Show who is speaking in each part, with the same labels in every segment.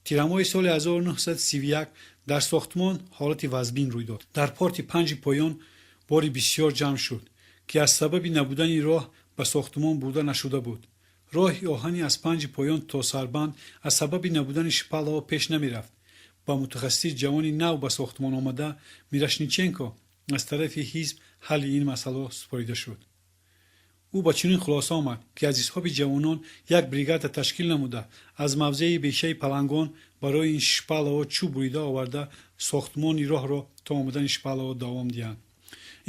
Speaker 1: Тирамоҳи соли 1931 дар сохтмон ҳолати вазбин рӯй дод. Дар порти Панҷи Поён бори бисёр ҷамъ шуд, ки аз сабаби набудани роҳ ба сохтмон бурда нашуда буд. Роҳи оҳани аз Панҷи Поён то Сарбанд аз сабаби набудани шпалаҳо пеш намерафт. Ба мутахассиси ҷавони нав ба сохтмон омада Мирошниченко аз тарафи ҳизб ҳалли ин масъала супорида шуд. Ӯ ба чунин хулоса омад, ки аз ҳисоби ҷавонон як бригада ташкил намуда, аз мавзеи Бешаи Палангон барои ин шпалаҳо чӯб бурида оварда, сохтмони роҳро то омадани шпалаҳо давом диҳанд.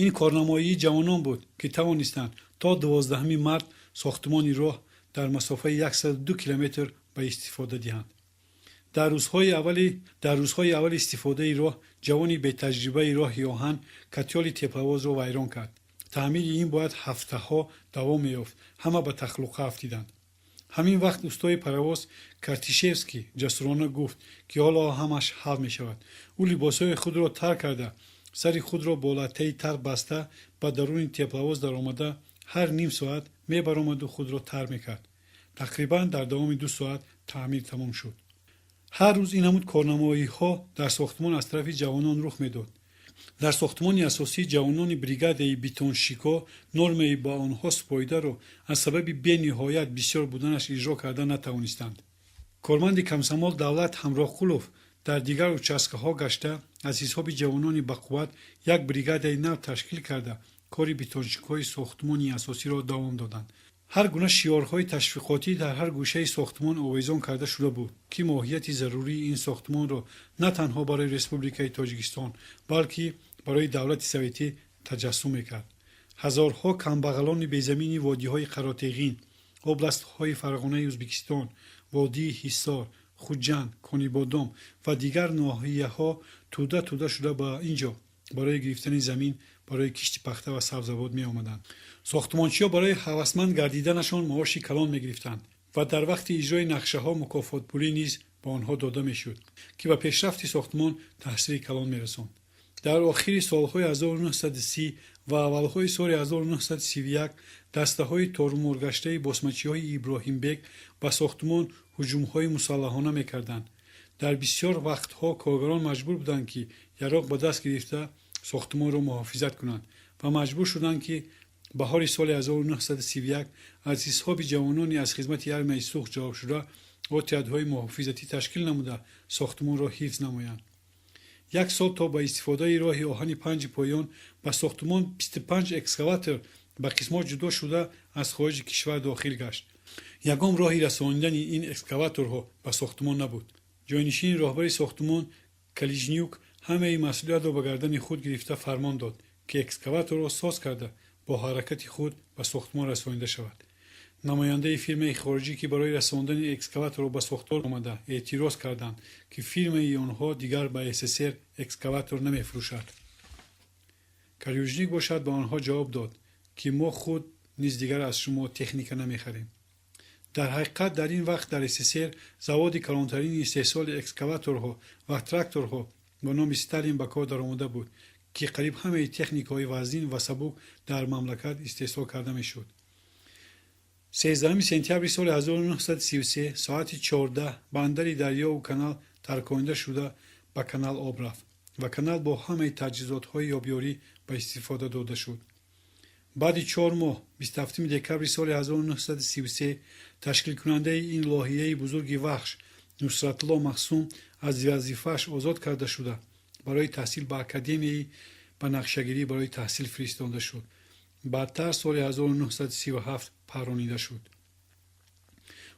Speaker 1: Ин корнамоии ҷавонон буд, ки тавонистанд то 12 март сохтмони роҳ дар масофаи 102 километр ба истифода диҳанд. Дар рӯзҳои аввали истифодаи роҳ ҷавони бетаҷрибаи роҳи оҳан котёли тепловозро вайрон кард. Таъмири ин бояд ҳафтаҳо давом меёфт. Ҳама ба тахлуқа афтиданд. Ҳамин вақт устои паровоз Картишевский ҷасурона гуфт, ки ҳоло ҳамаш ҳал мешавад. Ӯ либосҳои худро тар карда, сари худро бо латтаи тар баста, ба даруни тепловоз даромада, ҳар ним соат мебаромаду худро тар мекард. Тақрибан дар давоми 2 соат таъмир тамом шуд. Ҳар рӯз ин ҳамуд корнамоиҳо дар сохтмон аз тарафи ҷавонон рух медод. Дар сохтмони асосӣ ҷавонони бригадаи бетонщикҳо нормаи ба онҳо супоридаро аз сабаби бениҳоят бисёр буданаш иҷро карда натавонистанд. Корманди комсомол Давлат Ҳамроҳқулов дар дигар участкаҳо гашта, аз ҳисоби ҷавонони бақувват як бригадаи нав ташкил карда, кори бетонщикҳои сохтмони асосиро давом доданд. Ҳар гуна шиорҳои ташвиқотӣ дар ҳар гӯшаи сохтмон овезон карда шуда буд, ки моҳияти зарурии ин сохтмонро на танҳо барои Республикаи Тоҷикистон, балки барои давлати советӣ таҷассум мекард. Ҳазорҳо камбағалони безамини водиҳои Қаротеғин, областҳои Фарғонаи Ӯзбекистон, водии Ҳисор, Хуҷанд, Конибодом ва дигар ноҳияҳо тӯда тӯда шуда ба ин ҷо барои гирифтани замин барои кишти пахта ва сабзавот меомаданд. Сохтмончиҳо барои ҳавасманд гардиданашон маоши калон мегирифтанд ва дар вақти иҷрои нақшаҳо мукофотпулӣ низ ба онҳо дода мешуд, ки ба пешрафти сохтмон таъсири калон мерасонд. Дар охири солҳои 1930 ва аввалҳои соли 1931 дастаҳои торуморгаштаи босмачиҳои Иброҳимбек ба сохтмон ҳуҷумҳои мусаллаҳона мекарданд. Дар бисёр вақтҳо коргарон маҷбур буданд, ки яроқ ба даст гирифта, сохтмонро муҳофизат кунанд ва маҷбур шуданд, ки баҳори соли 1931 аз ҳисоби ҷавонони аз хизмати Армияи Сурх ҷалбшуда отрядҳои муҳофизатӣ ташкил намуда, сохтмонро ҳифз намоянд. Як сол то ба истифодаи роҳи оҳани Панҷи Поён ба сохтмон 25 экскаватор ба қисмҳо ҷудо шуда аз хориҷи кишвар дохил гашт. Ягон роҳи расонидани ин экскаваторҳо ба сохтмон набуд. Ҷойнишини роҳбари сохтмон Калижнюк ҳамаи масъулиятро ба гардани худ гирифта, фармон дод, ки экскаваторро соз карда, бо ҳаракати худ ба сохтмон расонида шавад. Намояндаи фирмаи хориҷӣ, ки барои расондани экскаваторро ба сохтмон омада, эътироз карданд, ки фирмаи онҳо дигар ба СССР экскаватор намефурӯшад. Калюжник бошад, ба онҳо ҷавоб дод, ки мо худ низ дигар аз шумо техника намехарем. Дар ҳақиқат, дар ин вақт дар СССР заводи калонтарини истеҳсоли экскаваторҳо ва тракторҳо ба номи Сталин ба кор даромада буд, ки қариб ҳамаи техникаҳои вазнин ва сабук дар мамлакат истеҳсол карда мешуд. 13 сентябри соли 1933 соати 14 бандари дарёву канал тарконида шуда, ба канал об рафт ва канал бо ҳамаи таҷҳизотҳои обёрӣ ба истифода дода шуд. Баъди 4 моҳ, 27 декабри соли 1933, ташкилкунандаи ин лоиҳаи бузурги Вахш Нусратулло Маҳсум аз вазифааш озод карда шуда, барои таҳсил ба Академияи ба нақшагирӣ барои таҳсил фиристонда шуд. Баъдтар соли 1937 парронида шуд.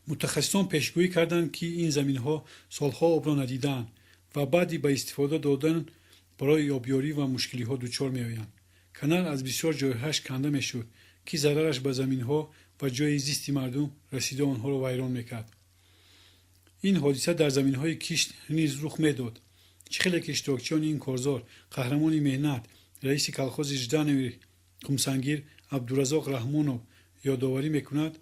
Speaker 1: Мутахассисон пешгӯӣ карданд, ки ин заминҳо солҳо обро надидаанд ва баъди ба истифода додан барои обёрӣ ва мушкилиҳо дучор меоянд. Канал аз бисёр ҷойҳояш канда мешуд, ки зарараш ба заминҳо ва ҷойи зисти мардум расида, онҳоро вайрон мекард. Ин ҳодиса дар заминҳои кишт низ рух медод. Чӣ хеле ки иштирокчиёни ин корзор, қаҳрамони меҳнат, раиси колхози Жданови Қумсангир Абдуразоқ Раҳмонов ёдоварӣ мекунад,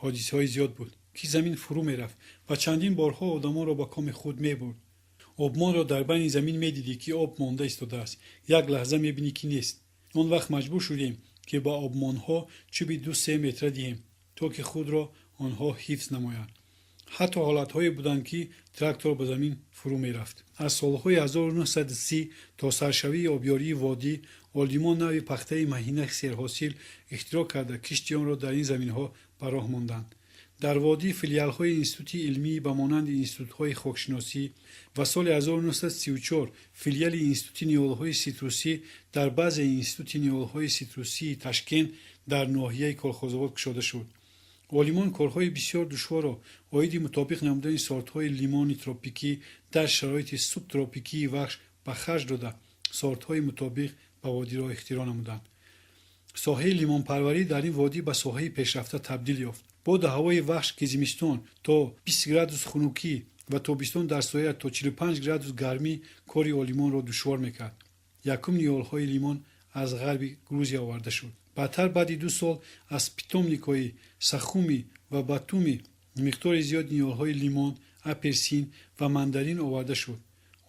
Speaker 1: ҳодисаҳои зиёд буд, ки замин фурӯ мерафт ва чандин борҳо одамонро ба коми худ мебурд. Обмонро дар байни замин медидӣ, ки об монда истодааст, як лаҳза мебинӣ, ки нест. Он вақт маҷбур шудем, ки ба обмонҳо чӯби 2-3 метра диҳем, то ки худро онҳо ҳифз намоянд. Ҳатто ҳолатҳое буданд, ки трактор ба замин фурӯ мерафт. Аз солҳои 1930 то саршавии обёрии водӣ олимон навъи пахтаи маҳинаи серҳосил ихтироъ карда, кишти онро дар ин заминҳо ба роҳ монданд. Дар водӣ филиалҳои институти илмӣ ба монанди институтҳои хокшиносӣ ва соли 1934 филиали Институти ниҳолҳои ситрусӣ дар базаи Институти ниҳолҳои ситрусии Ташкент дар ноҳияи Колхозобод кушода шуд. Олимон корҳои бисёр душворро оиди мутобиқ намудани сортҳои лимони тропикӣ дар шароити субтропикии Вахш ба харҷ дода, сортҳои мутобиқ ба водиро ихтироъ намуданд. Соҳаи лимонпарварӣ дар ин водӣ ба соҳаи пешрафта табдил ёфт. Боду ҳавои Вахш, ки зимистон то 20 градус хунукӣ ва тобистон дар соя то 45 градус гармӣ, кори олимонро душвор мекард. Якум ниҳолҳои лимон аз ғарби Грузия оварда шуд. Баъдтар, баъди 2 сол, аз питомникҳои Сухуми ва Батуми миқдори зиёди ниҳолҳои лимон, апелсин ва мандарин оварда шуд.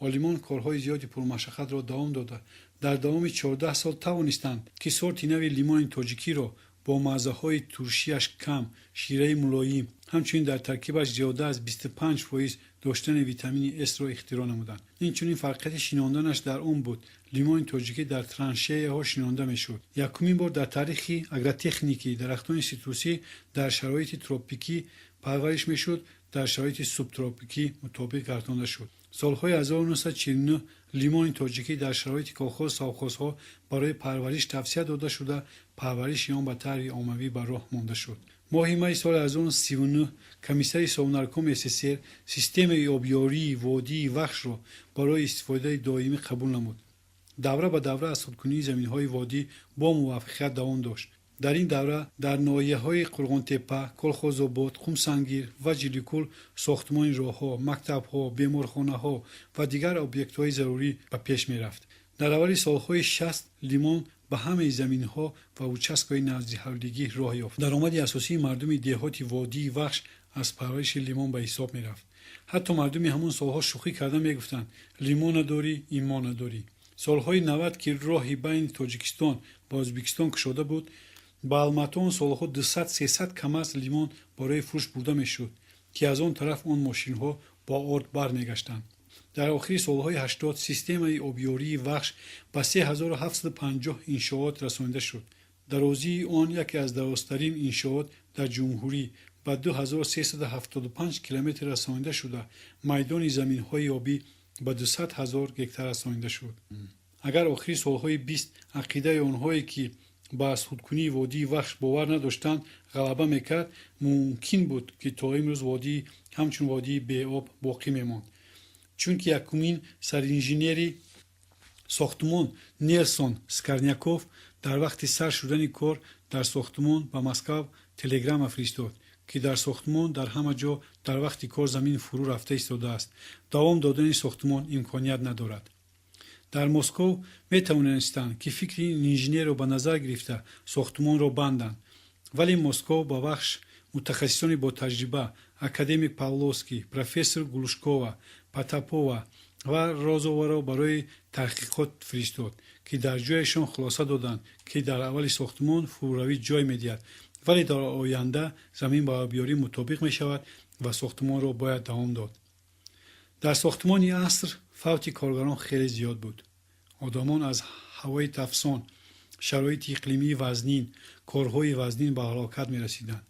Speaker 1: Олимон корҳои зиёди пурмашаққатро давом дода, дар давоми 14 сол тавонистанд, ки сорти нави лимони тоҷикиро бо маззаҳои туршиаш кам, шираи мулоим, ҳамчунин дар таркибаш зиёда аз 25% доштани витамини С-ро ихтироъ намуданд. Инчунин фарқияти шинонданаш дар он буд: лимони тоҷикӣ дар траншеяҳо шинонда мешуд. Якумин бор дар таърихи агротехникӣ дарахтони ситрусӣ дар шароити тропикӣ парвариш мешуд, дар шароити субтропикӣ мутобиқ гардонда шуд. Солҳои 1949 лимони тоҷикӣ дар шароити колхоз, совхозҳо барои парвариш тавсия дода шуда, парвариши он ба таври оммавӣ ба роҳ монда шуд. Моҳи майи соли 1939 комиссари Совнаркоми СССР системаи обёрии водии Вахшро барои истифодаи доимӣ қабул намуд. Давра ба давра азхудкунии заминҳои водӣ бо муваффақият давом дошт. Дар ин давра дар ноҳияҳои Қурғонтеппа, Колхозобод, Қумсангир ва Ҷиликул сохтмони роҳҳо, мактабҳо, беморхонаҳо ва дигар объектҳои зарурӣ ба пеш мерафт. Дар аввали солҳои 60 лимон ба ҳамаи заминҳо ва участкаҳои наздиҳавлигӣ роҳ ёфт. Даромади асосии мардуми деҳоти водии Вахш аз парвариши лимон ба ҳисоб мерафт. Ҳатто мардуми ҳамон солҳо шӯхӣ карда мегуфтанд: «Лимон надорӣ, имон надорӣ». Солҳои 90, ки роҳи байни Тоҷикистон ва Ӯзбекистон кушода буд, ба Алмато он солҳо 200-300 КамАЗ лимон барои фурӯш бурда мешуд, ки аз он тараф он мошинҳо бо орд бармегаштанд. Дар охири солҳои 80 системаи обёрии Вахш ба 3750 иншоот расонида шуд. Дарозии он, яке аз дарозтарин иншоот дар ҷумҳурӣ, ба 2375 километр расонида шуда, майдони заминҳои обӣ ба 200 ҳазор гектар расонида шуд. Агар охири солҳои 20 ақидаи онҳое, ки ба азхудкунии водии Вахш бовар надоштанд, ғалаба мекард, мумкин буд, ки то имрӯз водӣ ҳамчун водии беоб боқӣ мемонд, чунки якумин саринженери сохтмон Нелсон Скорняков дар вақти сар шудани кор дар сохтмон ба Москав телеграмма фиристод, ки дар сохтмон дар ҳама ҷо дар вақти кор замин фурӯ рафта истодааст, давом додани сохтмон имконият надорад. Дар Москов метавонистанд, ки фикри ин инженерро ба назар гирифта, сохтмонро банданд, вале Москов ба Вахш мутахассисони ботаҷриба, академик Павловский, профессор Глушкова, Потапова ва Розоваро барои таҳқиқот фиристод, ки дар ҷояшон хулоса доданд, ки дар аввали сохтмон фурӯравӣ ҷой медиҳад, вале дар оянда замин ба обёрӣ мутобиқ мешавад ва сохтмонро бояд давом дод. Дар сохтмони аср фавти коргарон хеле зиёд буд. Одамон аз ҳавои тафсон, шароити иқлимии вазнин, корҳои вазнин ба ҳалокат мерасиданд,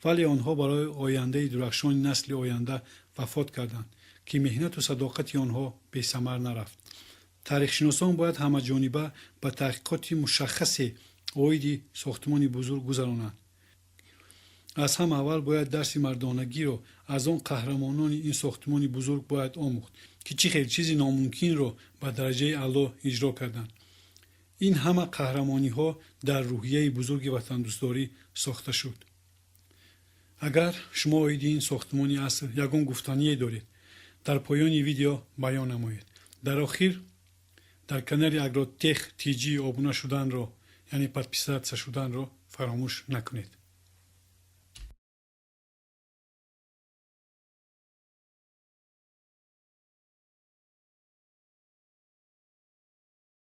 Speaker 1: вале онҳо барои ояндаи дурахшони насли оянда вафот карданд, ки меҳнату садоқати онҳо бесамар нарафт. Таърихшиносон бояд ҳамаҷониба ба таҳқиқоти мушаххасе оиди сохтмони бузург гузаронанд. Аз ҳама аввал бояд дарси мардонагиро аз он қаҳрамонони ин сохтмони бузург бояд омӯхт, ки чӣ хел чизи номумкинро ба дараҷаи аъло иҷро карданд. Ин ҳама қаҳрамониҳо дар рӯҳияи бузурги ватандӯстдорӣ сохта шуд. Агар шумо оиди ин сохтмони аср ягон гуфтание доред, дар поёни видео баён намоед. Дар охир дар канали Агротех ТЖ обуна шуданро, яъне подписаться шуданро фаромӯш накунед.